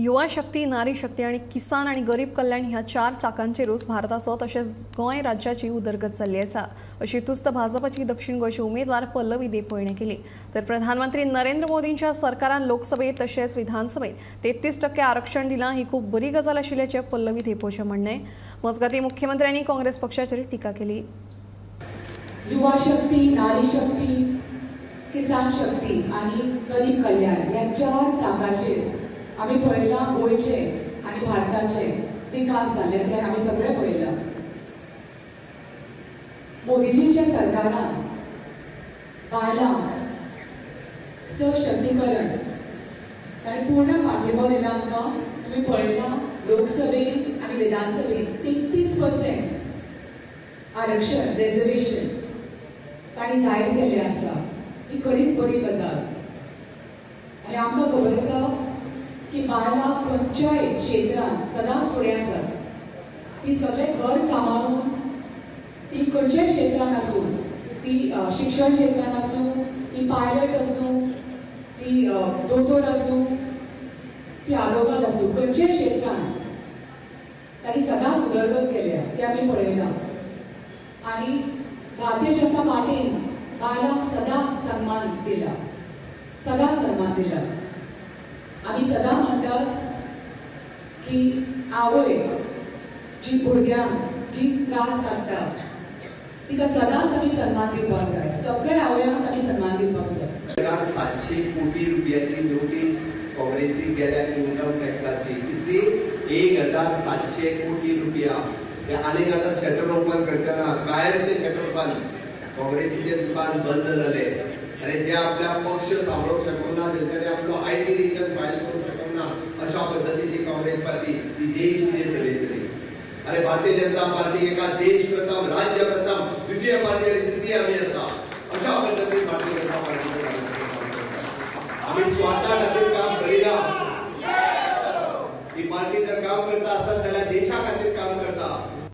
युवा शक्ती, नारी शक्ती आणि किसान आणि गरीब कल्याण ह्या चार चाकांचेरूच भारताचो तशेंच गोंय राज्याची उदरगत जाल्ली आसा अशी तुस्त भाजपाची दक्षिण गोंयचे उमेदवार पल्लवी धेंपो हिणें केली। तर प्रधानमंत्री नरेंद्र मोदींच्या सरकारान लोकसभेत तशेंच विधानसभेत 33% आरक्षण दिलां ही खूब बरी गजाल आशिल्ल्याचें पल्लवी धेंपोचें म्हणणें। मजगतीं मुख्यमंत्र्यांनी काँग्रेस पक्षाचेर टिका केली। युवा शक्ती, नारी शक्ती, किसान शक्ती आणि गरीब कल्याण ह्या चार चाकाचेर आमी पळयलां गोंयचे आनी भारताचे विकास जाले ते आमी सगळे पळयलां। मोदीजींच्या सरकारान बायलांक सशक्तीकरण आनी पूर्ण पाठिंबो दिला आमकां। तुमी पळयलां लोकसभेन आनी विधानसभेन 33% आरक्षण रिजर्वेशन तांणी जाहीर केल्लें आसा। ही खरीच बरी गजाल आनी आमकां खबर आसा की बायलां खंयच्याय क्षेत्रांत सदांच फुडें आसात। ती सगळें घर सांबाळून ती खंयच्याय क्षेत्रांत आसूं, ती शिक्षण क्षेत्रांत आसूं, ती पायलट आसूं, ती दोतोर आसूं, ती आदोगाद आसूं, खंयच्याय क्षेत्रांत तांणी सदांच उदरगत केल्या ते आमी पळयलां। आनी भारतीय जनता पार्टीन बायलांक सदांच सन्मान दिला, सदांच सन्मान दिला। आमी सदां म्हणटात की आवय जी भुरग्यांक जी त्रास काडटा तिका सदांच आमी सन्मान दिवपाक जाय। सगळ्या आवयांक आमी सन्मान दिवपाक जाय। 1700 कोटी रुपयाची नोटीस काँग्रेसीक गेल्या इन्कम टॅक्साची, कितली 1700 कोटी रुपया। ते आनीक आतां शटर ओपन करतना कायरचे शटर बंद, काँग्रेसीचे दुकान बंद जाले आनी जे आपल्या पक्ष सांबाळूंक शकूंक ना, तेंच्यांनी आपलो IT return file करूंक शकूंक ना, अशा पद्दतीची काँग्रेस पार्टी ही देश कितें चलयतली। आनी भारतीय जनता पार्टी एका देश प्रथम, राज्य प्रथम, द्वितीय पार्टी आनी तृतीय आमी आसा अशा पद्दतीन भारतीय जनता पार्टीचें काम करता। आमी स्वार्था खातीर काम करिना। ही पार्टी जर काम करता आसत जाल्यार देशा खातीर